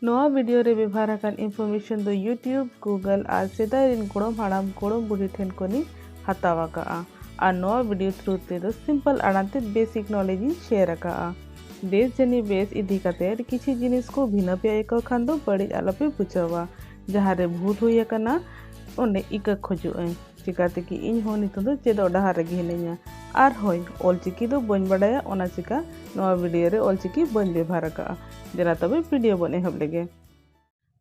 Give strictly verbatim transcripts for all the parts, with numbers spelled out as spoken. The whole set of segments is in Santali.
ᱱᱚᱣᱟ ᱵᱷᱤᱰᱤᱭᱳ ᱨᱮ ᱵᱮᱵᱷᱟᱨ ᱟᱠᱟᱱ ᱤᱱᱯᱷᱚᱨᱢᱮᱥᱚᱱ ᱫᱚ YouTube, Google ᱟᱨ ᱥᱮᱫᱟᱭ ᱨᱤᱱ ᱜᱚᱲᱚᱢ ᱦᱟᱲᱟᱢ ᱜᱚᱲᱚᱢ ᱵᱩᱰᱷᱤ ᱴᱷᱮᱱ ᱠᱷᱚᱱᱤᱧ ᱦᱟᱛᱟᱣ ᱟᱠᱟᱫᱼᱟ᱾ ᱟᱨ ᱱᱚᱣᱟ ᱵᱷᱤᱰᱤᱭᱳ ᱛᱷᱨᱩ ᱛᱮᱫᱚ ᱥᱤᱢᱯᱚᱞ ᱟᱲᱟᱝ ᱛᱮ ᱵᱮᱥᱤᱠ ᱱᱚᱞᱮᱡᱽ ᱤᱧ ᱥᱮᱭᱟᱨ ᱟᱠᱟᱫᱼᱟ᱾ ᱫᱮᱥ ᱡᱟᱹᱱᱤ ᱵᱮᱥ ᱤᱫᱤ ᱠᱟᱛᱮ ᱠᱤᱪᱷᱩ ᱡᱤᱱᱤᱥ ᱠᱚ ᱵᱷᱤᱱᱟᱹ ᱯᱮ ᱟᱹᱭᱠᱟᱹᱣ ᱠᱷᱟᱱ ᱫᱚ ᱵᱟᱹᱲᱤᱡ ᱟᱞᱚᱯᱮ ᱵᱩᱡᱷᱟᱹᱣᱟ᱾ ᱡᱟᱦᱟᱸ ᱨᱮ ᱵᱷᱩᱞ ᱦᱩᱭ ᱟᱠᱟᱱᱟ, ᱚᱸᱰᱮ ᱤᱠᱟᱹ ᱠᱷᱚᱡᱚᱜ ᱟᱹᱧ᱾ ᱪᱤᱠᱟᱹᱛᱮ ᱠᱤ ᱤᱧ ᱦᱚᱸ ᱱᱤᱛᱚᱜ ᱫᱚ ᱪᱮᱫᱚᱜ ᱰᱟᱦᱟᱨ ᱨᱮᱜᱮ ᱦᱤᱱᱟᱹᱧᱟ᱾ ᱟᱨ ᱦᱳᱭ, ᱚᱞᱪᱤᱠᱤ ᱫᱚ ᱵᱟᱹᱧ ᱵᱟᱰᱟᱭᱟ, ᱚᱱᱟ ᱪᱤᱠᱟ ᱱᱚᱣᱟ ᱵᱷᱤᱰᱤᱭᱳ ᱨᱮ ᱚᱞᱪᱤᱠᱤ ᱵᱟᱹᱧ ᱵᱮᱵᱷᱟᱨ ᱟᱠᱟᱫᱼᱟ᱾ ᱫᱮᱞᱟ ᱛᱚᱵᱮ ᱵᱷᱤᱰᱤᱭᱳ ᱵᱚᱱ ᱮᱦᱚᱵ ᱞᱮᱜᱮ᱾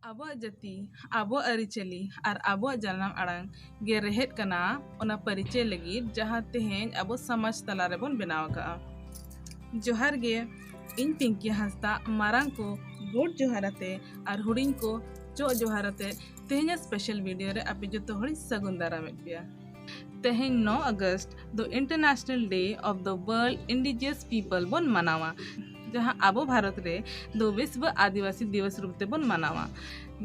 ᱟᱵᱚᱣᱟᱜ ᱡᱟᱹᱛᱤ, ᱟᱵᱚᱣᱟᱜ ᱟᱹᱨᱤᱪᱟᱹᱞᱤ ᱟᱨ ᱟᱵᱚᱣᱟᱜ ᱡᱟᱱᱟᱢ ᱟᱲᱟᱝ ᱜᱮ ᱨᱮᱦᱮᱫ ᱠᱟᱱᱟ ᱚᱱᱟ ᱯᱟᱹᱨᱤᱪᱟᱹᱭ ᱞᱟᱹᱜᱤᱫ, ᱡᱟᱦᱟᱸ ᱛᱮᱦᱮᱧ ᱟᱵᱚ ᱥᱚᱢᱟᱡᱽ ᱛᱟᱞᱟ ᱨᱮᱵᱚᱱ ᱵᱮᱱᱟᱣ ᱟᱠᱟᱫᱼᱟ᱾ ᱡᱚᱦᱟᱨ ᱜᱮ, ᱤᱧ ᱯᱤᱝᱠᱤ ᱦᱟᱸᱥᱫᱟ ᱢᱟᱨᱟᱝ ᱠᱚ ᱜᱚᱰ ᱡᱚᱦᱟᱨ ᱟᱛᱮ ᱟᱨ ᱦᱩᱰᱤᱧ ᱠᱚ ᱪᱚᱜ ᱡᱚᱦᱟᱨ ᱟᱛᱮ ᱛᱮᱦᱮᱧᱟᱜ ᱥᱯᱮᱥᱟᱞ ᱵᱷᱤᱰᱤᱭᱳ ᱨᱮ ᱟᱯᱮ ᱡᱚᱛᱚ ᱦᱚᱲᱤᱧ ᱥᱟᱹᱜᱩᱱ ᱫᱟᱨᱟᱢᱮᱫ ᱯᱮᱭᱟ᱾ ᱛᱮᱦᱮᱧ ᱱᱚ ᱟᱜᱚᱥᱴ ᱫᱚ International Day of the World Indigenous People ᱵᱚᱱ ᱢᱟᱱᱟᱣᱟ, ᱡᱟᱦᱟᱸ ᱟᱵᱚ ᱵᱷᱟᱨᱚᱛ ᱨᱮ ᱫᱚ ᱵᱤᱥᱣᱚ ᱟᱹᱫᱤᱵᱟᱹᱥᱤ ᱫᱤᱵᱚᱥ ᱨᱩᱯ ᱛᱮᱵᱚᱱ ᱢᱟᱱᱟᱣᱟ᱾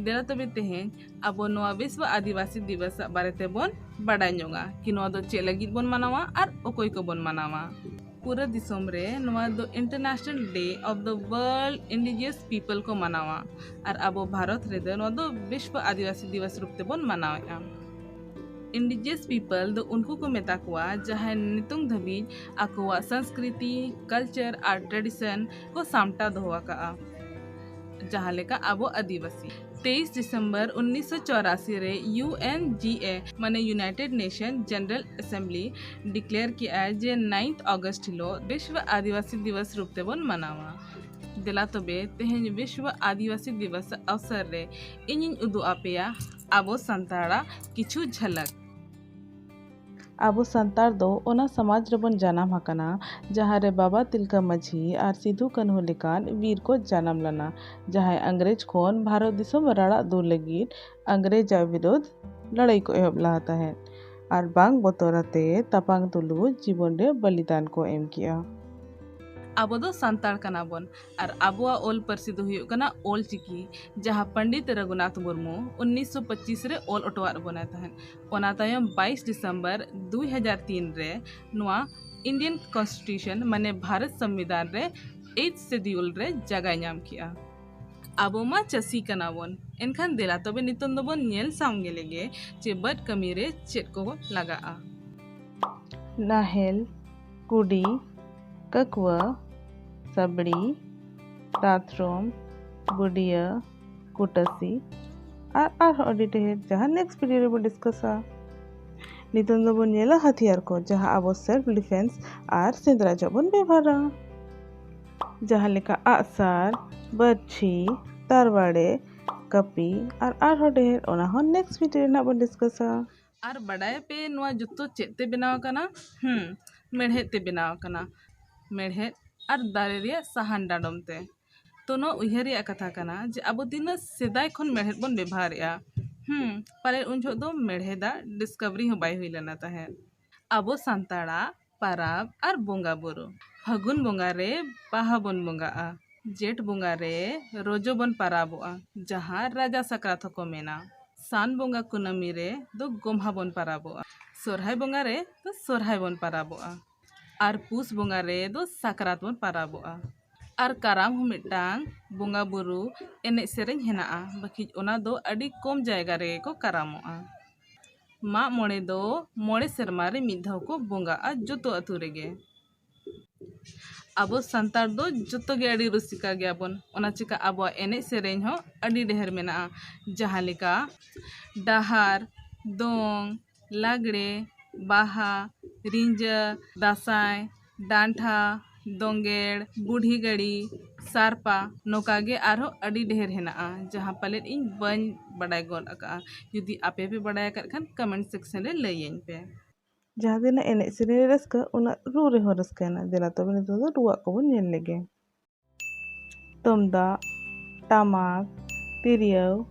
ᱫᱮᱞᱟ ᱛᱚᱵᱮ ᱛᱮᱦᱮᱧ ᱟᱵᱚ ᱱᱚᱣᱟ ᱵᱤᱥᱣᱚ ᱟᱹᱫᱤᱵᱟᱹᱥᱤ ᱫᱤᱵᱚᱥ ᱟᱜ ᱵᱟᱨᱮ ᱛᱮᱵᱚᱱ ᱵᱟᱰᱟᱭ ᱧᱚᱜᱟ ᱠᱤ ᱱᱚᱣᱟ ᱫᱚ ᱪᱮᱫ ᱞᱟᱹᱜᱤᱫ ᱵᱚᱱ ᱢᱟᱱᱟᱣᱟ ᱟᱨ ᱚᱠᱚᱭ ᱠᱚᱵᱚᱱ ᱢᱟᱱᱟᱣᱟ᱾ ᱯᱩᱨᱟᱹ ᱫᱤᱥᱚᱢ ᱨᱮ ᱱᱚᱣᱟ ᱫᱚ International Day of the World Indigenous People ᱠᱚ ᱢᱟᱱᱟᱣᱟ ᱟᱨ ᱟᱵᱚ ᱵᱷᱟᱨᱚᱛ ᱨᱮᱫᱚ ᱱᱚᱣᱟ ᱫᱚ ᱵᱤᱥᱣᱚ ᱟᱹᱫᱤᱵᱟᱹᱥᱤ ᱫᱤᱵᱚᱥ ᱨᱩᱯ ᱛᱮᱵᱚᱱ ᱢᱟᱱᱟᱣᱮᱫᱼᱟ᱾ Indigenous people ᱫᱚ ᱩᱱᱠᱩ ᱠᱚ ᱢᱮᱛᱟ ᱠᱚᱣᱟ ᱡᱟᱦᱟᱸᱭ ᱱᱤᱛᱚᱝ ᱫᱷᱟᱹᱵᱤᱡ ᱟᱠᱚᱣᱟᱜ ᱥᱚᱝᱥᱠᱨᱤᱛᱤ, ᱠᱟᱞᱪᱟᱨ ᱟᱨ ᱴᱨᱮᱰᱤᱥᱚᱱ ᱠᱚ ᱥᱟᱢᱴᱟᱣ ᱫᱚᱦᱚ ᱟᱠᱟᱫᱼᱟ, ᱡᱟᱦᱟᱸ ᱞᱮᱠᱟ ᱟᱵᱚ ᱟᱹᱫᱤᱵᱟᱹᱥᱤ᱾ ᱛᱮᱭᱤᱥ ᱰᱤᱥᱮᱢᱵᱚᱨ ᱩᱱᱤᱥᱥᱚ ᱪᱚᱣᱨᱟᱥᱤ ᱨᱮ U N G A ᱢᱟᱱᱮ United Nation General Assembly declare ᱠᱮᱜᱼᱟᱭ ᱡᱮ ninth August ᱦᱤᱞᱳᱜ ᱵᱤᱥᱣᱚ ᱟᱹᱫᱤᱵᱟᱹᱥᱤ ᱫᱤᱵᱚᱥ ᱨᱩᱯ ᱛᱮᱵᱚᱱ ᱢᱟᱱᱟᱣᱟ᱾ ᱫᱮᱞᱟ ᱛᱚᱵᱮ ᱛᱮᱦᱮᱧ ᱵᱤᱥᱣᱚ ᱟᱹᱫᱤᱵᱟᱹᱥᱤ ᱫᱤᱵᱚᱥ ᱚᱵᱥᱚᱨ ᱨᱮ ᱤᱧᱤᱧ ᱩᱫᱩᱜ ᱟᱯᱮᱭᱟ ᱟᱵᱚ ᱥᱟᱱᱛᱟᱲᱟᱜ ᱠᱤᱪᱷᱩ ᱡᱷᱟᱞᱟᱠ᱾ ᱟᱵᱚ ᱥᱟᱱᱛᱟᱲ ᱫᱚ ᱚᱱᱟ ᱥᱚᱢᱟᱡᱽ ᱨᱮᱵᱚᱱ ᱡᱟᱱᱟᱢ ᱟᱠᱟᱱᱟ, ᱡᱟᱦᱟᱸ ᱨᱮ ᱵᱟᱵᱟ ᱛᱤᱞᱠᱟᱹ ᱢᱟᱹᱡᱷᱤ ᱟᱨ ᱥᱤᱫᱷᱩ ᱠᱟᱹᱱᱦᱩ ᱞᱮᱠᱟᱱ ᱵᱤᱨ ᱠᱚ ᱡᱟᱱᱟᱢ ᱞᱮᱱᱟ, ᱡᱟᱦᱟᱸᱭ ᱤᱝᱨᱮᱡᱽ ᱠᱷᱚᱱ ᱵᱷᱟᱨᱚᱛ ᱫᱤᱥᱚᱢ ᱨᱟᱲᱟᱜ ᱫᱩᱨ ᱞᱟᱹᱜᱤᱫ ᱤᱝᱨᱮᱡᱽ ᱟᱜ ᱵᱤᱨᱳᱫᱷ ᱞᱟᱹᱲᱦᱟᱹᱭ ᱠᱚ ᱮᱦᱚᱵ ᱞᱟᱦᱟ ᱛᱟᱦᱮᱸᱫ ᱟᱨ ᱵᱟᱝ ᱵᱚᱛᱚᱨ ᱟᱛᱮ ᱛᱟᱯᱟᱝ ᱛᱩᱞᱩᱡ ᱡᱤᱵᱚᱱ ᱨᱮ ᱵᱚᱞᱤᱫᱟᱱ ᱠᱚ ᱮᱢ ᱠᱮᱜᱼᱟ᱾ ᱟᱵᱚ ᱫᱚ ᱥᱟᱱᱛᱟᱲ ᱠᱟᱱᱟ ᱵᱚᱱ ᱟᱨ ᱟᱵᱚᱣᱟᱜ ᱚᱞ ᱯᱟᱹᱨᱥᱤ ᱫᱚ ᱦᱩᱭᱩᱜ ᱠᱟᱱᱟ ᱚᱞ ᱪᱤᱠᱤ, ᱡᱟᱦᱟᱸ ᱯᱚᱱᱰᱤᱛ ᱨᱚᱜᱷᱩᱱᱟᱛᱷ ᱢᱩᱨᱢᱩ ᱩᱱᱤᱥᱥᱚ ᱯᱚᱸᱪᱤᱥ ᱨᱮ ᱚᱞ ᱚᱴᱚᱣᱟᱫ ᱵᱚᱱᱟᱭ ᱛᱟᱦᱮᱸᱫ᱾ ᱚᱱᱟ ᱛᱟᱭᱚᱢ ᱵᱟᱭᱤᱥ ᱰᱤᱥᱮᱢᱵᱚᱨ ᱫᱩᱭ ᱦᱟᱡᱟᱨ ᱛᱤᱱ ᱨᱮ ᱱᱚᱣᱟ Indian Constitution ᱢᱟᱱᱮ ᱵᱷᱟᱨᱚᱛ ᱥᱚᱝᱵᱤᱫᱷᱟᱱ ᱨᱮ eighth schedule ᱨᱮ ᱡᱟᱭᱜᱟᱭ ᱧᱟᱢ ᱠᱮᱜᱼᱟ᱾ ᱟᱵᱚ ᱢᱟ ᱪᱟᱹᱥᱤ ᱠᱟᱱᱟ ᱵᱚᱱ, ᱮᱱᱠᱷᱟᱱ ᱫᱮᱞᱟ ᱛᱚᱵᱮ ᱱᱤᱛᱚᱝ ᱫᱚᱵᱚᱱ ᱧᱮᱞ ᱥᱟᱢᱜᱮ ᱞᱮᱜᱮ ᱡᱮ ᱵᱟᱹᱫᱽ ᱠᱟᱹᱢᱤ ᱨᱮ ᱪᱮᱫ ᱠᱚ ᱞᱟᱜᱟᱜᱼᱟ᱾ ᱱᱟᱦᱮᱞ, ᱠᱩᱰᱤ, ᱠᱟᱹᱠᱩᱣᱟᱹ, ᱥᱟᱵᱲᱤ, ᱫᱟᱛᱨᱚᱢ, ᱵᱩᱰᱤᱭᱟᱹ, ᱠᱩᱴᱟᱹᱥᱤ ᱟᱨ ᱟᱨᱦᱚᱸ ᱟᱹᱰᱤ ᱰᱷᱮᱨ, ᱡᱟᱦᱟᱸ next video ᱨᱮᱵᱚᱱ discussᱟ᱾ ᱱᱤᱛᱚᱝ ᱫᱚᱵᱚᱱ ᱧᱮᱞᱟ ᱦᱟᱛᱤᱭᱟᱨ ᱠᱚ, ᱡᱟᱦᱟᱸ ᱟᱵᱚ self defense ᱟᱨ ᱥᱮᱸᱫᱽᱨᱟ ᱡᱚᱦᱚᱜ ᱵᱚᱱ ᱵᱮᱵᱚᱦᱟᱨᱟ, ᱡᱟᱦᱟᱸ ᱞᱮᱠᱟ ᱟᱜᱼᱥᱟᱨ, ᱵᱟᱹᱨᱪᱷᱤ, ᱛᱟᱨᱣᱟᱲᱮ, ᱠᱟᱹᱯᱤ ᱟᱨ ᱟᱨᱦᱚᱸ ᱰᱷᱮᱨ, ᱚᱱᱟ ᱦᱚᱸ next video ᱨᱮ ᱱᱟᱜ ᱵᱚᱱ discussᱟ᱾ ᱟᱨ ᱵᱟᱰᱟᱭᱟᱯᱮ ᱱᱚᱣᱟ ᱡᱚᱛᱚ ᱪᱮᱫ ᱛᱮ ᱵᱮᱱᱟᱣ ᱟᱠᱟᱱᱟ? ᱦᱩᱸ, ᱢᱮᱲᱦᱮᱫ ᱛᱮ ᱵᱮᱱᱟᱣ ᱟᱠᱟᱱᱟ᱾ ᱢᱮᱲᱦᱮᱫ ᱟᱨ ᱫᱟᱨᱮ ᱨᱮᱭᱟᱜ ᱥᱟᱦᱟᱱ ᱰᱟᱸᱰᱚᱢ ᱛᱮ᱾ ᱛᱚ ᱱᱚᱣᱟ ᱩᱭᱦᱟᱹᱨ ᱨᱮᱭᱟᱜ ᱠᱟᱛᱷᱟ ᱠᱟᱱᱟ ᱡᱮ ᱟᱵᱚ ᱛᱤᱱᱟᱹᱜ ᱥᱮᱫᱟᱭ ᱠᱷᱚᱱ ᱢᱮᱲᱦᱮᱫ ᱵᱚᱱ ᱵᱮᱵᱚᱦᱟᱨᱮᱜᱼᱟ᱾ ᱦᱩᱸ, ᱯᱟᱞᱮᱱ ᱩᱱ ᱡᱚᱦᱚᱜ ᱫᱚ ᱢᱮᱲᱦᱮᱫᱟᱜ discovery ᱦᱚᱸ ᱵᱟᱭ ᱦᱩᱭ ᱞᱮᱱᱟ ᱛᱟᱦᱮᱸᱫ᱾ ᱟᱵᱚ ᱥᱟᱱᱛᱟᱲᱟᱜ ᱯᱟᱨᱟᱵᱽ ᱟᱨ ᱵᱚᱸᱜᱟ ᱵᱩᱨᱩ᱾ ᱯᱷᱟᱹᱜᱩᱱ ᱵᱚᱸᱜᱟ ᱨᱮ ᱵᱟᱦᱟ ᱵᱚᱱ ᱵᱚᱸᱜᱟᱜᱼᱟ᱾ ᱡᱮᱴ ᱵᱚᱸᱜᱟ ᱨᱮ ᱨᱚᱡᱚ ᱵᱚᱱ ᱯᱟᱨᱟᱵᱚᱜᱼᱟ, ᱡᱟᱦᱟᱸ ᱨᱟᱡᱟ ᱥᱟᱠᱨᱟᱛ ᱦᱚᱸᱠᱚ ᱢᱮᱱᱟ᱾ ᱥᱟᱱ ᱵᱚᱸᱜᱟ ᱠᱩᱱᱟᱹᱢᱤ ᱨᱮ ᱫᱚ ᱜᱚᱢᱦᱟ ᱵᱚᱱ ᱯᱟᱨᱟᱵᱚᱜᱼᱟ᱾ ᱥᱚᱨᱦᱟᱭ ᱵᱚᱸᱜᱟ ᱨᱮ ᱫᱚ ᱥᱚᱨᱦᱟᱭ ᱵᱚᱱ ᱯᱟᱨᱟᱵᱚᱜᱼᱟ᱾ ᱟᱨ ᱯᱩᱥ ᱵᱚᱸᱜᱟ ᱨᱮ ᱫᱚ ᱥᱟᱠᱨᱟᱛ ᱵᱚᱱ ᱯᱟᱨᱟᱵᱚᱜᱼᱟ᱾ ᱟᱨ ᱠᱟᱨᱟᱢ ᱦᱚᱸ ᱢᱤᱫᱴᱟᱝ ᱵᱚᱸᱜᱟ ᱵᱩᱨᱩ ᱮᱱᱮᱡ ᱥᱮᱨᱮᱧ ᱦᱮᱱᱟᱜᱼᱟ, ᱵᱟᱹᱠᱤᱡ ᱚᱱᱟ ᱫᱚ ᱟᱹᱰᱤ ᱠᱚᱢ ᱡᱟᱭᱜᱟ ᱨᱮᱜᱮ ᱠᱚ ᱠᱟᱨᱟᱢᱚᱜᱼᱟ᱾ ᱢᱟᱜ ᱢᱚᱬᱮ ᱫᱚ ᱢᱚᱬᱮ ᱥᱮᱨᱢᱟ ᱨᱮ ᱢᱤᱫ ᱫᱷᱟᱣ ᱠᱚ ᱵᱚᱸᱜᱟᱜᱼᱟ ᱡᱚᱛᱚ ᱟᱹᱛᱩ ᱨᱮᱜᱮ᱾ ᱟᱵᱚ ᱥᱟᱱᱛᱟᱲ ᱫᱚ ᱡᱚᱛᱚ ᱜᱮ ᱟᱹᱰᱤ ᱨᱩᱥᱤᱠᱟ ᱜᱮᱭᱟᱵᱚᱱ, ᱚᱱᱟ ᱪᱤᱠᱟ ᱟᱵᱚᱣᱟᱜ ᱮᱱᱮᱡ ᱥᱮᱨᱮᱧ ᱦᱚᱸ ᱟᱹᱰᱤ ᱰᱷᱮᱨ ᱢᱮᱱᱟᱜᱼᱟ, ᱡᱟᱦᱟᱸ ᱞᱮᱠᱟ ᱰᱟᱦᱟᱨ, ᱫᱚᱝ, ᱞᱟᱜᱽᱲᱮ, ᱵᱟᱦᱟ, ᱨᱤᱸᱡᱟᱹ, ᱫᱟᱸᱥᱟᱭ, ᱰᱟᱱᱴᱷᱟ, ᱫᱚᱸᱜᱮᱲ, ᱵᱩᱰᱷᱤ ᱜᱟᱹᱲᱤ, ᱥᱟᱨᱯᱟ, ᱱᱚᱝᱠᱟ ᱜᱮ ᱟᱨᱦᱚᱸ ᱟᱹᱰᱤ ᱰᱷᱮᱨ ᱦᱮᱱᱟᱜᱼᱟ, ᱡᱟᱦᱟᱸ ᱯᱟᱞᱮᱫ ᱤᱧ ᱵᱟᱹᱧ ᱵᱟᱰᱟᱭ ᱜᱚᱫ ᱟᱠᱟᱫᱼᱟ᱾ ᱡᱩᱫᱤ ᱟᱯᱮ ᱯᱮ ᱵᱟᱰᱟᱭ ᱟᱠᱟᱫ ᱠᱷᱟᱱ comment section ᱨᱮ ᱞᱟᱹᱭᱟᱹᱧ ᱯᱮ᱾ ᱡᱟᱦᱟᱸ ᱛᱤᱱᱟᱹᱜ ᱮᱱᱮᱡ ᱥᱮᱨᱮᱧ ᱨᱮ ᱨᱟᱹᱥᱠᱟᱹ, ᱩᱱᱟᱹᱜ ᱨᱩ ᱨᱮᱦᱚᱸ ᱨᱟᱹᱥᱠᱟᱹ ᱦᱮᱱᱟᱜᱼᱟ᱾ ᱫᱮᱞᱟ ᱛᱚᱵᱮ ᱱᱤᱛᱚᱜ ᱫᱚ ᱨᱩᱣᱟᱜ ᱠᱚᱵᱚᱱ ᱧᱮᱞ ᱞᱮᱜᱮ᱾ ᱛᱩᱢᱫᱟᱜ, ᱴᱟᱢᱟᱠ, ᱛᱤᱨᱭᱳ,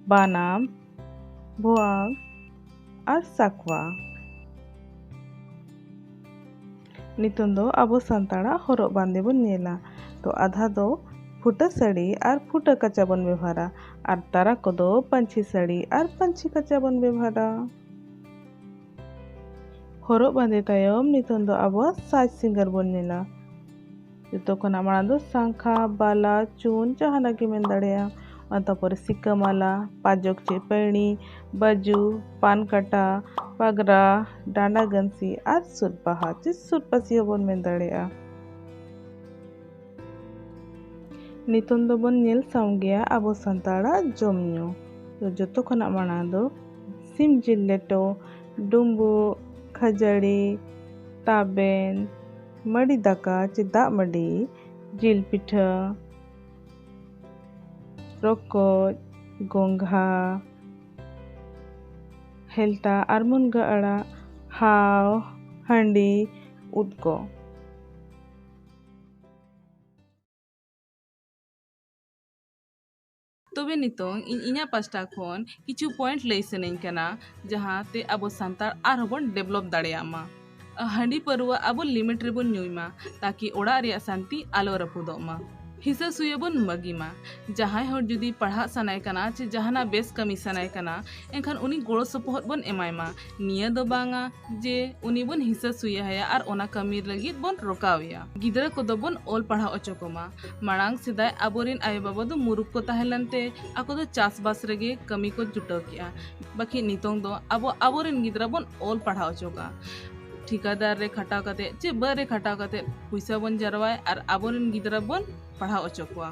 ᱵᱟᱱᱟᱢ, ᱵᱷᱩᱣᱟᱹᱝ ᱟᱨ ᱥᱟᱠᱣᱟ᱾ ᱱᱤᱛᱚᱝ ᱫᱚ ᱟᱵᱚ ᱥᱟᱱᱛᱟᱲᱟᱜ ᱦᱚᱨᱚᱜ ᱵᱟᱸᱫᱮ ᱵᱚᱱ ᱧᱮᱞᱟ᱾ ᱛᱚ ᱟᱫᱷᱟ ᱫᱚ ᱯᱷᱩᱴᱟᱹ ᱥᱟᱹᱲᱤ ᱟᱨ ᱯᱷᱩᱴᱟᱹ ᱠᱟᱪᱟ ᱵᱚᱱ ᱵᱮᱵᱚᱦᱟᱨᱟ, ᱟᱨ ᱛᱟᱨᱟ ᱠᱚᱫᱚ ᱯᱟᱹᱧᱪᱤ ᱥᱟᱹᱲᱤ ᱟᱨ ᱯᱟᱹᱧᱪᱤ ᱠᱟᱪᱟ ᱵᱚᱱ ᱵᱮᱵᱚᱦᱟᱨᱟ᱾ ᱦᱚᱨᱚᱜ ᱵᱟᱸᱫᱮ ᱛᱟᱭᱚᱢ ᱱᱤᱛᱚᱝ ᱫᱚ ᱟᱵᱚᱣᱟᱜ ᱥᱟᱡᱽ ᱥᱤᱸᱜᱟᱹᱨ ᱵᱚᱱ ᱧᱮᱞᱟ᱾ ᱡᱚᱛᱚ ᱠᱷᱚᱱᱟᱜ ᱢᱟᱲᱟᱝ ᱫᱚ ᱥᱟᱝᱠᱷᱟ, ᱵᱟᱞᱟ, ᱪᱩᱱ, ᱡᱟᱦᱟᱱᱟᱜ ᱜᱮ ᱢᱮᱱ ᱫᱟᱲᱮᱭᱟᱜᱼᱟ᱾ ᱚᱱᱟ ᱛᱟᱨᱯᱚᱨᱮ ᱥᱤᱠᱟᱹ ᱢᱟᱞᱟ, ᱯᱟᱡᱚᱠ ᱪᱮ ᱯᱟᱹᱲᱤ, ᱵᱟᱹᱡᱩ, ᱯᱟᱱ ᱠᱟᱴᱟ, ᱯᱟᱜᱽᱨᱟ, ᱰᱟᱸᱰᱟ ᱜᱟᱹᱱᱥᱤ ᱟᱨ ᱥᱩᱫ ᱵᱟᱦᱟ ᱪᱮ ᱥᱩᱫ ᱯᱟᱹᱥᱤ ᱦᱚᱸᱵᱚᱱ ᱢᱮᱱ ᱫᱟᱲᱮᱭᱟᱜᱼᱟ᱾ ᱱᱤᱛᱚᱝ ᱫᱚᱵᱚᱱ ᱧᱮᱞ ᱥᱟᱢᱜᱮᱭᱟ ᱟᱵᱚ ᱥᱟᱱᱛᱟᱲᱟᱜ ᱡᱚᱢ ᱧᱩ᱾ ᱛᱚ, ᱡᱚᱛᱚ ᱠᱷᱚᱱᱟᱜ ᱢᱟᱲᱟᱝ ᱫᱚ ᱥᱤᱢ ᱡᱤᱞ ᱞᱮᱴᱚ, ᱰᱩᱸᱵᱩᱜ, ᱠᱷᱟᱹᱡᱟᱹᱲᱤ, ᱛᱟᱵᱮᱱ, ᱢᱟᱹᱰᱤ ᱫᱟᱠᱟ ᱪᱮ ᱫᱟᱜ ᱢᱟᱹᱰᱤ, ᱡᱤᱞ ᱯᱤᱴᱷᱟᱹ, ᱨᱚᱠᱚᱡ, ᱜᱚᱸᱜᱷᱟ, ᱦᱮᱞᱛᱟ ᱟᱨ ᱢᱩᱱᱜᱟᱹ ᱟᱲᱟᱜ, ᱦᱟᱣ, ᱦᱟᱺᱰᱤ, ᱩᱫ ᱠᱚ᱾ ᱛᱚᱵᱮ ᱱᱤᱛᱚᱝ ᱤᱧ ᱤᱧᱟᱹᱜ ᱯᱟᱥᱴᱟ ᱠᱷᱚᱱ ᱠᱤᱪᱷᱩ point ᱞᱟᱹᱭ ᱥᱟᱱᱟᱧ ᱠᱟᱱᱟ, ᱡᱟᱦᱟᱸ ᱛᱮ ᱟᱵᱚ ᱥᱟᱱᱛᱟᱲ ᱟᱨᱦᱚᱸ ᱵᱚᱱ develop ᱫᱟᱲᱮᱭᱟᱜ ᱢᱟ᱾ ᱦᱟᱺᱰᱤ ᱯᱟᱹᱨᱣᱟᱹ ᱟᱵᱚ limit ᱨᱮᱵᱚᱱ ᱧᱩᱭ ᱢᱟ, ᱛᱟᱠᱤ ᱚᱲᱟᱜ ᱨᱮᱭᱟᱜ ᱥᱟᱱᱛᱤ ᱟᱞᱚ ᱨᱟᱹᱯᱩᱫᱚᱜ ᱢᱟ᱾ ᱦᱤᱥᱟᱹ ᱥᱩᱭᱟᱹ ᱵᱚᱱ ᱢᱟᱹᱜᱤ ᱢᱟ᱾ ᱡᱟᱦᱟᱸᱭ ᱦᱚᱲ ᱡᱩᱫᱤ ᱯᱟᱲᱦᱟᱜ ᱥᱟᱱᱟᱭ ᱠᱟᱱᱟ ᱪᱮ ᱡᱟᱦᱟᱱᱟᱜ ᱵᱮᱥ ᱠᱟᱹᱢᱤ ᱥᱟᱱᱟᱭ ᱠᱟᱱᱟ, ᱮᱱᱠᱷᱟᱱ ᱩᱱᱤ ᱜᱚᱲᱚ ᱥᱚᱯᱚᱦᱚᱫ ᱵᱚᱱ ᱮᱢᱟᱭ ᱢᱟ᱾ ᱱᱤᱭᱟᱹ ᱫᱚ ᱵᱟᱝᱟ ᱡᱮ ᱩᱱᱤ ᱵᱚᱱ ᱦᱤᱥᱟᱹ ᱥᱩᱭᱟᱹ ᱟᱭᱟ ᱟᱨ ᱚᱱᱟ ᱠᱟᱹᱢᱤ ᱞᱟᱹᱜᱤᱫ ᱵᱚᱱ ᱨᱚᱠᱟᱣ ᱮᱭᱟ᱾ ᱜᱤᱫᱽᱨᱟᱹ ᱠᱚᱫᱚ ᱵᱚᱱ ᱚᱞ ᱯᱟᱲᱦᱟᱣ ᱦᱚᱪᱚ ᱠᱚᱢᱟ᱾ ᱢᱟᱲᱟᱝ ᱥᱮᱫᱟᱭ ᱟᱵᱚᱨᱮᱱ ᱟᱭᱳᱼᱵᱟᱵᱟ ᱫᱚ ᱢᱩᱨᱩᱠ ᱠᱚ ᱛᱟᱦᱮᱸ ᱞᱮᱱᱛᱮ ᱟᱠᱚ ᱫᱚ ᱪᱟᱥᱵᱟᱥ ᱨᱮᱜᱮ ᱠᱟᱹᱢᱤ ᱠᱚ ᱡᱩᱴᱟᱹᱣ ᱠᱮᱜᱼᱟ᱾ ᱵᱟᱹᱠᱤ ᱱᱤᱛᱚᱝ ᱫᱚ ᱟᱵᱚ ᱟᱵᱚᱨᱮᱱ ᱜᱤᱫᱽᱨᱟᱹ ᱵᱚᱱ ᱚᱞ ᱯᱟᱲᱦᱟᱣ ᱦᱚᱪᱚ ᱠᱚᱣᱟ᱾ ᱴᱷᱤᱠᱟᱹᱫᱟᱨ ᱨᱮ ᱠᱷᱟᱴᱟᱣ ᱠᱟᱛᱮ ᱪᱮ ᱵᱟᱹᱫᱽ ᱨᱮ ᱠᱷᱟᱴᱟᱣ ᱠᱟᱛᱮ ᱯᱩᱭᱥᱟᱹ ᱵᱚᱱ ᱡᱟᱨᱣᱟᱭ ᱟᱨ ᱟᱵᱚᱨᱮᱱ ᱜᱤᱫᱽᱨᱟᱹ ᱵᱚᱱ ᱯᱟᱲᱦᱟᱣ ᱦᱚᱪᱚ ᱠᱚᱣᱟ᱾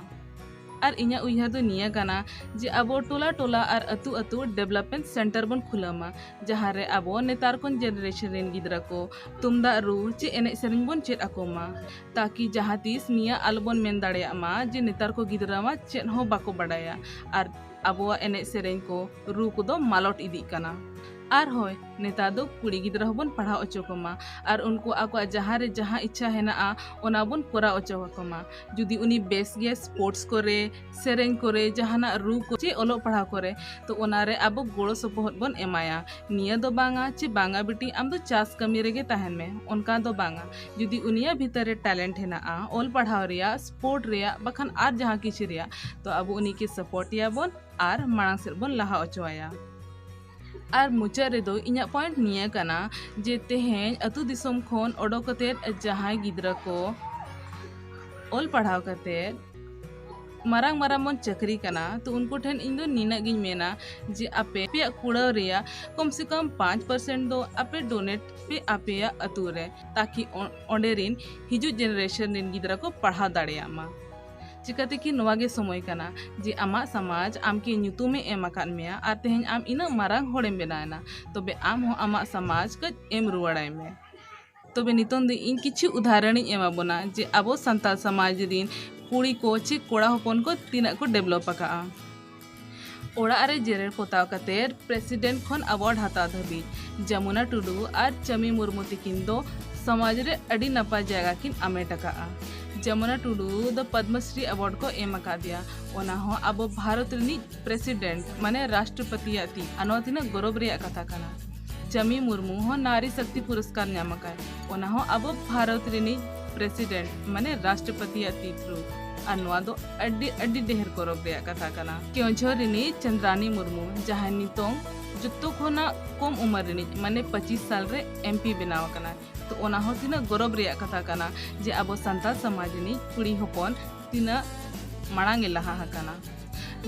ᱟᱨ ᱤᱧᱟᱹᱜ ᱩᱭᱦᱟᱹᱨ ᱫᱚ ᱱᱤᱭᱟᱹ ᱠᱟᱱᱟ ᱡᱮ ᱟᱵᱚ ᱴᱚᱞᱟ ᱴᱚᱞᱟ ᱟᱨ ᱟᱹᱛᱩ ᱟᱹᱛᱩ development center ᱵᱚᱱ ᱠᱷᱩᱞᱟᱹᱣ ᱢᱟ, ᱡᱟᱦᱟᱸ ᱨᱮ ᱟᱵᱚ ᱱᱮᱛᱟᱨ ᱠᱷᱚᱱ generation ᱨᱮᱱ ᱜᱤᱫᱽᱨᱟᱹ ᱠᱚ ᱛᱩᱢᱫᱟᱜ ᱨᱩ ᱪᱮ ᱮᱱᱮᱡ ᱥᱮᱨᱮᱧ ᱵᱚᱱ ᱪᱮᱫ ᱟᱠᱚ ᱢᱟ, ᱛᱟᱠᱤ ᱡᱟᱦᱟᱸ ᱛᱤᱥ ᱱᱤᱭᱟᱹ ᱟᱞᱚᱵᱚᱱ ᱢᱮᱱ ᱫᱟᱲᱮᱭᱟᱜ ᱢᱟ ᱡᱮ ᱱᱮᱛᱟᱨ ᱠᱚ ᱜᱤᱫᱽᱨᱟᱹ ᱢᱟ ᱪᱮᱫ ᱦᱚᱸ ᱵᱟᱠᱚ ᱵᱟᱰᱟᱭᱟ ᱟᱨ ᱟᱵᱚᱣᱟᱜ ᱮᱱᱮᱡ ᱥᱮᱨᱮᱧ ᱠᱚ ᱨᱩ ᱠᱚᱫᱚ ᱢᱟᱞᱚᱴ ᱤᱫᱤᱜ ᱠᱟᱱᱟ᱾ ᱟᱨ ᱦᱳᱭ, ᱱᱮᱛᱟᱨ ᱫᱚ ᱠᱩᱲᱤ ᱜᱤᱫᱽᱨᱟᱹ ᱦᱚᱸᱵᱚᱱ ᱯᱟᱲᱦᱟᱣ ᱦᱚᱪᱚ ᱠᱚᱢᱟ ᱟᱨ ᱩᱱᱠᱩ ᱟᱠᱚᱣᱟᱜ ᱡᱟᱦᱟᱸ ᱨᱮ ᱡᱟᱦᱟᱸ ᱤᱪᱪᱷᱟ ᱦᱮᱱᱟᱜᱼᱟ, ᱚᱱᱟ ᱵᱚᱱ ᱠᱚᱨᱟᱣ ᱦᱚᱪᱚ ᱟᱠᱚ ᱢᱟ᱾ ᱡᱩᱫᱤ ᱩᱱᱤ ᱵᱮᱥ ᱜᱮ sports ᱠᱚᱨᱮ, ᱥᱮᱨᱮᱧ ᱠᱚᱨᱮ, ᱡᱟᱦᱟᱱᱟᱜ ᱨᱩ ᱠᱚ ᱪᱮ ᱚᱞᱚᱜ ᱯᱟᱲᱦᱟᱣ ᱠᱚᱨᱮ, ᱛᱚ ᱚᱱᱟ ᱨᱮ ᱟᱵᱚ ᱜᱚᱲᱚ ᱥᱚᱯᱚᱦᱚᱫ ᱵᱚᱱ ᱮᱢᱟᱭᱟ᱾ ᱱᱤᱭᱟᱹ ᱫᱚ ᱵᱟᱝᱟ ᱪᱮ ᱵᱟᱝᱟ ᱵᱤᱴᱤ ᱟᱢ ᱫᱚ ᱪᱟᱥ ᱠᱟᱹᱢᱤ ᱨᱮᱜᱮ ᱛᱟᱦᱮᱱ ᱢᱮ, ᱚᱱᱠᱟ ᱫᱚ ᱵᱟᱝᱟ᱾ ᱡᱩᱫᱤ ᱩᱱᱤᱭᱟᱜ ᱵᱷᱤᱛᱟᱹᱨ ᱨᱮ talent ᱦᱮᱱᱟᱜᱼᱟ ᱚᱞ ᱯᱟᱲᱦᱟᱣ ᱨᱮᱭᱟᱜ, sport ᱨᱮᱭᱟᱜ, ᱵᱟᱠᱷᱟᱱ ᱟᱨ ᱡᱟᱦᱟᱸ ᱠᱤᱪᱷᱩ ᱨᱮᱭᱟᱜ, ᱛᱚ ᱟᱵᱚ ᱩᱱᱤ ᱠᱤ support ᱮᱭᱟᱵᱚᱱ ᱟᱨ ᱢᱟᱲᱟᱝ ᱥᱮᱫ ᱵᱚᱱ ᱞᱟᱦᱟ ᱦᱚᱪᱚ ᱟᱭᱟ᱾ ᱟᱨ ᱢᱩᱪᱟᱹᱫ ᱨᱮᱫᱚ ᱤᱧᱟᱹᱜ point ᱱᱤᱭᱟᱹ ᱠᱟᱱᱟ ᱡᱮ ᱛᱮᱦᱮᱧ ᱟᱹᱛᱩ ᱫᱤᱥᱚᱢ ᱠᱷᱚᱱ ᱚᱰᱚᱠ ᱠᱟᱛᱮᱫ ᱡᱟᱦᱟᱸᱭ ᱜᱤᱫᱽᱨᱟᱹ ᱠᱚ ᱚᱞ ᱯᱟᱲᱦᱟᱣ ᱠᱟᱛᱮ ᱢᱟᱨᱟᱝ ᱢᱟᱨᱟᱝ ᱵᱚᱱ ᱪᱟᱹᱠᱨᱤ ᱠᱟᱱᱟ, ᱛᱚ ᱩᱱᱠᱩ ᱴᱷᱮᱱ ᱤᱧ ᱫᱚ ᱱᱤᱱᱟᱹᱜ ᱜᱤᱧ ᱢᱮᱱᱟ ᱡᱮ ᱟᱯᱮ ᱟᱯᱮᱭᱟᱜ ᱠᱩᱲᱟᱹᱣ ᱨᱮᱭᱟᱜ ᱠᱚᱢ ᱥᱮ ᱠᱚᱢ ᱯᱟᱸᱪ percent ᱫᱚ ᱟᱯᱮ donate ᱯᱮ ᱟᱯᱮᱭᱟᱜ ᱟᱹᱛᱩ ᱨᱮ, ᱛᱟᱠᱤ ᱚ-, ᱚᱸᱰᱮ ᱨᱤᱱ ᱦᱤᱡᱩᱜ generation ᱨᱤᱱ ᱜᱤᱫᱽᱨᱟᱹ ᱠᱚ ᱯᱟᱲᱦᱟᱣ ᱫᱟᱲᱮᱭᱟᱜ ᱢᱟ᱾ ᱪᱤᱠᱟᱹᱛᱮ ᱠᱤ ᱱᱚᱣᱟ ᱜᱮ ᱥᱚᱢᱚᱭ ᱠᱟᱱᱟ ᱡᱮ ᱟᱢᱟᱜ ᱥᱚᱢᱟᱡᱽ ᱟᱢ ᱠᱤ ᱧᱩᱛᱩᱢᱮ ᱮᱢ ᱟᱠᱟᱫ ᱢᱮᱭᱟ ᱟᱨ ᱛᱮᱦᱮᱧ ᱟᱢ ᱤᱱᱟᱹᱜ ᱢᱟᱨᱟᱝ ᱦᱚᱲᱮᱢ ᱵᱮᱱᱟᱣ ᱮᱱᱟ, ᱛᱚᱵᱮ ᱟᱢ ᱦᱚᱸ ᱟᱢᱟᱜ ᱥᱚᱢᱟᱡᱽ ᱠᱟᱹᱡ ᱮᱢ ᱨᱩᱣᱟᱹᱲᱟᱭ ᱢᱮ᱾ ᱛᱚᱵᱮ ᱱᱤᱛᱚᱝ ᱫᱚ ᱤᱧ ᱠᱤᱪᱷᱩ ᱩᱫᱟᱦᱚᱨᱚᱱᱤᱧ ᱮᱢᱟ ᱵᱚᱱᱟ ᱡᱮ ᱟᱵᱚ ᱥᱟᱱᱛᱟᱲ ᱥᱚᱢᱟᱡᱽ ᱨᱤᱱ ᱠᱩᱲᱤ ᱠᱚ ᱪᱮ ᱠᱚᱲᱟ ᱦᱚᱯᱚᱱ ᱠᱚ ᱛᱤᱱᱟᱹᱜ ᱠᱚ develop ᱟᱠᱟᱜᱼᱟ᱾ ᱚᱲᱟᱜ ᱨᱮ ᱡᱮᱨᱮᱲ ᱯᱚᱛᱟᱣ ᱠᱟᱛᱮ president ᱠᱷᱚᱱ award ᱦᱟᱛᱟᱣ ᱫᱷᱟᱹᱵᱤᱡ ᱡᱚᱢᱩᱱᱟ ᱴᱩᱰᱩ ᱟᱨ ᱪᱟᱹᱢᱤ ᱢᱩᱨᱢᱩ ᱛᱤᱠᱤᱱ ᱫᱚ ᱥᱚᱢᱟᱡᱽ ᱨᱮ ᱟᱹᱰᱤ ᱱᱟᱯᱟᱭ ᱡᱟᱭᱜᱟ ᱠᱤᱱ ᱟᱢᱮᱴ ᱟᱠᱟᱜᱼᱟ᱾ ᱡᱚᱢᱩᱱᱟ ᱴᱩᱰᱩ ᱫᱚ ᱯᱚᱫᱽᱢᱚᱥᱨᱤ award ᱠᱚ ᱮᱢ ᱟᱠᱟᱫᱮᱭᱟ, ᱚᱱᱟ ᱦᱚᱸ ᱟᱵᱚ ᱵᱷᱟᱨᱚᱛ ᱨᱤᱱᱤᱡ president ᱢᱟᱱᱮ ᱨᱟᱥᱴᱨᱚᱯᱚᱛᱤᱭᱟᱜ ᱛᱤ, ᱟᱨ ᱱᱚᱣᱟ ᱛᱤᱱᱟᱹᱜ ᱜᱚᱨᱚᱵᱽ ᱨᱮᱭᱟᱜ ᱠᱟᱛᱷᱟ ᱠᱟᱱᱟ᱾ ᱪᱟᱹᱢᱤ ᱢᱩᱨᱢᱩ ᱦᱚᱸ ᱱᱟᱨᱤ ᱥᱚᱠᱛᱤ ᱯᱩᱨᱚᱥᱠᱟᱨ ᱧᱟᱢ ᱟᱠᱟᱫ, ᱚᱱᱟ ᱦᱚᱸ ᱟᱵᱚ ᱵᱷᱟᱨᱚᱛ ᱨᱤᱱᱤᱡ president ᱢᱟᱱᱮ ᱨᱟᱥᱴᱨᱚᱯᱚᱛᱤᱭᱟᱜ ᱛᱤ through, ᱟᱨ ᱱᱚᱣᱟ ᱫᱚ ᱟᱹᱰᱤ ᱟᱹᱰᱤ ᱰᱷᱮᱨ ᱜᱚᱨᱚᱵᱽ ᱨᱮᱭᱟᱜ ᱠᱟᱛᱷᱟ ᱠᱟᱱᱟ᱾ ᱠᱮᱣᱚᱱᱡᱷᱚᱨ ᱨᱤᱱᱤᱡ ᱪᱚᱱᱫᱽᱨᱟᱱᱤ ᱢᱩᱨᱢᱩ, ᱡᱟᱦᱟᱸᱭ ᱱᱤᱛᱚᱝ ᱡᱚᱛᱚ ᱠᱷᱚᱱᱟᱜ ᱠᱚᱢ ᱩᱢᱮᱨ ᱨᱤᱱᱤᱡ ᱢᱟᱱᱮ ᱯᱚᱸᱪᱤᱥ ᱥᱟᱞ ᱨᱮ MP ᱵᱮᱱᱟᱣ ᱟᱠᱟᱱᱟᱭ, ᱛᱚ ᱚᱱᱟ ᱦᱚᱸ ᱛᱤᱱᱟᱹᱜ ᱜᱚᱨᱚᱵᱽ ᱨᱮᱭᱟᱜ ᱠᱟᱛᱷᱟ ᱠᱟᱱᱟ ᱡᱮ ᱟᱵᱚ ᱥᱟᱱᱛᱟᱲ ᱥᱚᱢᱟᱡᱽ ᱨᱤᱱᱤᱡ ᱠᱩᱲᱤ ᱦᱚᱯᱚᱱ ᱛᱤᱱᱟᱹᱜ ᱢᱟᱲᱟᱝ ᱮ ᱞᱟᱦᱟ ᱟᱠᱟᱱᱟ᱾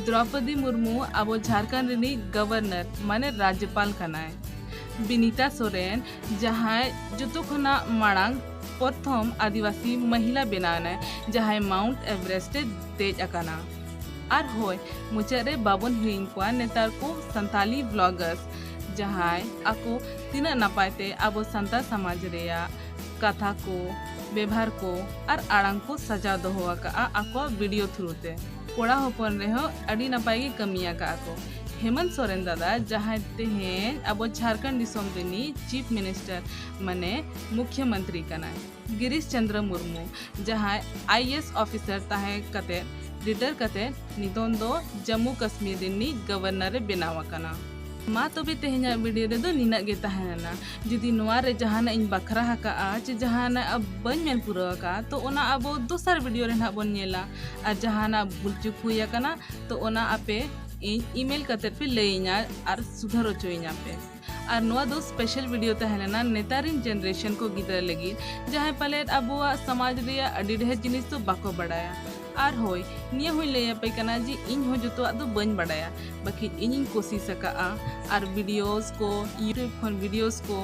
ᱫᱨᱚᱯᱚᱫᱤ ᱢᱩᱨᱢᱩ ᱟᱵᱚ ᱡᱷᱟᱲᱠᱷᱚᱸᱰ ᱨᱤᱱᱤᱡ governor ᱢᱟᱱᱮ ᱨᱟᱡᱽᱡᱚᱯᱟᱞ ᱠᱟᱱᱟᱭ᱾ ᱵᱤᱱᱤᱛᱟ ᱥᱚᱨᱮᱱ, ᱡᱟᱦᱟᱸᱭ ᱡᱚᱛᱚ ᱠᱷᱚᱱᱟᱜ ᱢᱟᱲᱟᱝ ᱯᱨᱚᱛᱷᱚᱢ ᱟᱹᱫᱤᱵᱟᱹᱥᱤ ᱢᱚᱦᱤᱞᱟ ᱵᱮᱱᱟᱣ ᱮᱱᱟᱭ, ᱡᱟᱦᱟᱸᱭ Mount Everest ᱮ ᱫᱮᱡ ᱟᱠᱟᱱᱟ᱾ ᱟᱨ ᱦᱳᱭ, ᱢᱩᱪᱟᱹᱫ ᱨᱮ ᱵᱟᱵᱚᱱ ᱦᱤᱲᱤᱧ ᱠᱚᱣᱟ ᱱᱮᱛᱟᱨ ᱠᱚ ᱥᱟᱱᱛᱟᱞᱤ vloggers, ᱡᱟᱦᱟᱸᱭ ᱟᱠᱚ ᱛᱤᱱᱟᱹᱜ ᱱᱟᱯᱟᱭ ᱛᱮ ᱟᱵᱚ ᱥᱟᱱᱛᱟᱲ ᱥᱚᱢᱟᱡᱽ ᱨᱮᱭᱟᱜ ᱠᱟᱛᱷᱟ ᱠᱚ, ᱵᱮᱵᱷᱟᱨ ᱠᱚ ᱟᱨ ᱟᱲᱟᱝ ᱠᱚ ᱥᱟᱡᱟᱣ ᱫᱚᱦᱚ ᱟᱠᱟᱫᱼᱟ ᱟᱠᱚᱣᱟᱜ video through ᱛᱮ᱾ ᱠᱚᱲᱟ ᱦᱚᱯᱚᱱ ᱨᱮᱦᱚᱸ ᱟᱹᱰᱤ ᱱᱟᱯᱟᱭ ᱜᱮ ᱠᱟᱹᱢᱤ ᱟᱠᱟᱫᱼᱟ ᱠᱚ᱾ ᱦᱮᱢᱚᱱᱛ ᱥᱚᱨᱮᱱ ᱫᱟᱫᱟ, ᱡᱟᱦᱟᱸᱭ ᱛᱮᱦᱮᱧ ᱟᱵᱚ ᱡᱷᱟᱲᱠᱷᱚᱸᱰ ᱫᱤᱥᱚᱢ ᱨᱤᱱᱤᱡ chief minister ᱢᱟᱱᱮ ᱢᱩᱠᱷᱭᱚ ᱢᱚᱱᱛᱨᱤ ᱠᱟᱱᱟᱭ᱾ ᱜᱤᱨᱤᱥ ᱪᱚᱱᱫᱨᱚ ᱢᱩᱨᱢᱩ, ᱡᱟᱦᱟᱸᱭ IAS officer ᱛᱟᱦᱮᱸ ᱠᱟᱛᱮ retire ᱠᱟᱛᱮ ᱱᱤᱛᱚᱝ ᱫᱚ ᱡᱟᱢᱢᱩ ᱠᱟᱥᱢᱤᱨ ᱨᱤᱱᱤᱡ governor ᱮ ᱵᱮᱱᱟᱣ ᱟᱠᱟᱱᱟ᱾ ᱢᱟ ᱛᱚᱵᱮ ᱛᱮᱦᱮᱧᱟᱜ video ᱨᱮᱫᱚ ᱱᱤᱱᱟᱹᱜ ᱜᱮ ᱛᱟᱦᱮᱸ ᱞᱮᱱᱟ᱾ ᱡᱩᱫᱤ ᱱᱚᱣᱟ ᱨᱮ ᱡᱟᱦᱟᱱᱟᱜ ᱤᱧ ᱵᱟᱠᱷᱨᱟ ᱟᱠᱟᱜᱼᱟ ᱪᱮ ᱡᱟᱦᱟᱱᱟᱜ ᱵᱟᱹᱧ ᱢᱮᱱ ᱯᱩᱨᱟᱹᱣ ᱟᱠᱟᱫᱼᱟ, ᱛᱚ ᱚᱱᱟ ᱟᱵᱚ ᱫᱚᱥᱟᱨ video ᱨᱮ ᱱᱟᱦᱟᱜ ᱵᱚᱱ ᱧᱮᱞᱟ᱾ ᱟᱨ ᱡᱟᱦᱟᱱᱟᱜ ᱵᱷᱩᱞ ᱪᱩᱠ ᱦᱩᱭ ᱟᱠᱟᱱᱟ, ᱛᱚ ᱚᱱᱟ ᱟᱯᱮ ᱤᱧ email ᱠᱟᱛᱮ ᱯᱮ ᱞᱟᱹᱭᱟᱹᱧᱟ ᱟᱨ ᱥᱩᱫᱷᱟᱹᱨ ᱦᱚᱪᱚᱭᱤᱧᱟ ᱯᱮ᱾ ᱟᱨ ᱱᱚᱣᱟ ᱫᱚ special video ᱛᱟᱦᱮᱸ ᱞᱮᱱᱟ ᱱᱮᱛᱟᱨ ᱨᱮᱱ generation ᱠᱚ ᱜᱤᱫᱽᱨᱟᱹ ᱞᱟᱹᱜᱤᱫ, ᱡᱟᱦᱟᱸᱭ ᱯᱟᱞᱮᱫ ᱟᱵᱚᱣᱟᱜ ᱥᱚᱢᱟᱡᱽ ᱨᱮᱭᱟᱜ ᱟᱹᱰᱤ ᱰᱷᱮᱨ ᱡᱤᱱᱤᱥ ᱫᱚ ᱵᱟᱠᱚ ᱵᱟᱲᱟᱭᱟ᱾ ᱟᱨ ᱦᱳᱭ, ᱱᱤᱭᱟᱹ ᱦᱚᱸᱧ ᱞᱟᱹᱭ ᱟᱯᱮ ᱠᱟᱱᱟ ᱡᱮ ᱤᱧ ᱦᱚᱸ ᱡᱚᱛᱚᱣᱟᱜ ᱫᱚ ᱵᱟᱹᱧ ᱵᱟᱲᱟᱭᱟ, ᱵᱟᱠᱤ ᱤᱧᱤᱧ ᱠᱳᱥᱤᱥ ᱟᱠᱟᱫᱼᱟ᱾ ᱟᱨ videos ᱠᱚ, YouTube ᱠᱷᱚᱱ videos ᱠᱚ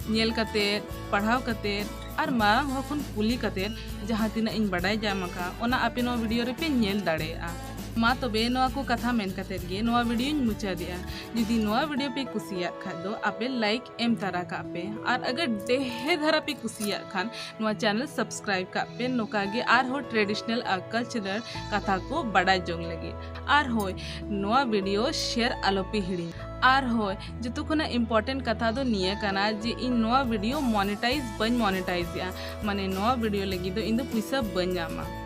ᱧᱮᱞ ᱠᱟᱛᱮᱫ, ᱯᱟᱲᱦᱟᱣ ᱠᱟᱛᱮᱫ ᱟᱨ ᱢᱟᱨᱟᱝ ᱦᱚᱲ ᱠᱷᱚᱱ ᱠᱩᱞᱤ ᱠᱟᱛᱮᱫ ᱡᱟᱦᱟᱸ ᱛᱤᱱᱟᱹᱜ ᱤᱧ ᱵᱟᱰᱟᱭ ᱧᱟᱢ ᱟᱠᱟᱫᱼᱟ, ᱚᱱᱟ ᱟᱯᱮ ᱱᱚᱣᱟ video ᱨᱮᱯᱮ ᱧᱮᱞ ᱫᱟᱲᱮᱭᱟᱜᱼᱟ᱾ ᱢᱟ ᱛᱚᱵᱮ, ᱱᱚᱣᱟ ᱠᱚ ᱠᱟᱛᱷᱟ ᱢᱮᱱ ᱠᱟᱛᱮᱫ ᱜᱮ ᱱᱚᱣᱟ videoᱧ ᱢᱩᱪᱟᱹᱫᱮᱜᱼᱟ᱾ ᱡᱩᱫᱤ ᱱᱚᱣᱟ video ᱯᱮ ᱠᱩᱥᱤᱭᱟᱜ ᱠᱷᱟᱡ ᱫᱚ ᱟᱯᱮ like ᱮᱢ ᱛᱟᱨᱟ ᱠᱟᱜ ᱯᱮ, ᱟᱨ ᱟᱜᱟᱨ ᱰᱷᱮᱨ ᱫᱷᱟᱨᱟ ᱯᱮ ᱠᱩᱥᱤᱭᱟᱜ ᱠᱷᱟᱱ ᱱᱚᱣᱟ channel subscribe ᱠᱟᱜ ᱯᱮ, ᱱᱚᱝᱠᱟ ᱜᱮ ᱟᱨᱦᱚᱸ traditional ᱟᱨ cultural ᱠᱟᱛᱷᱟ ᱠᱚ ᱵᱟᱰᱟᱭ ᱡᱚᱝ ᱞᱟᱹᱜᱤᱫ᱾ ᱟᱨ ᱦᱳᱭ, ᱱᱚᱣᱟ video share ᱟᱞᱚ ᱯᱮ ᱦᱤᱲᱤᱧ᱾ ᱟᱨ ᱦᱳᱭ, ᱡᱚᱛᱚ ᱠᱷᱚᱱᱟᱜ important ᱠᱟᱛᱷᱟ ᱫᱚ ᱱᱤᱭᱟᱹ ᱠᱟᱱᱟ ᱡᱮ ᱤᱧ ᱱᱚᱣᱟ video monetize ᱵᱟᱹᱧ monetizeᱮᱜᱼᱟ, ᱢᱟᱱᱮ ᱱᱚᱣᱟ video ᱞᱟᱹᱜᱤᱫ ᱫᱚ ᱤᱧ ᱫᱚ ᱯᱩᱭᱥᱟᱹ ᱵᱟᱹᱧ ᱧᱟᱢᱟ᱾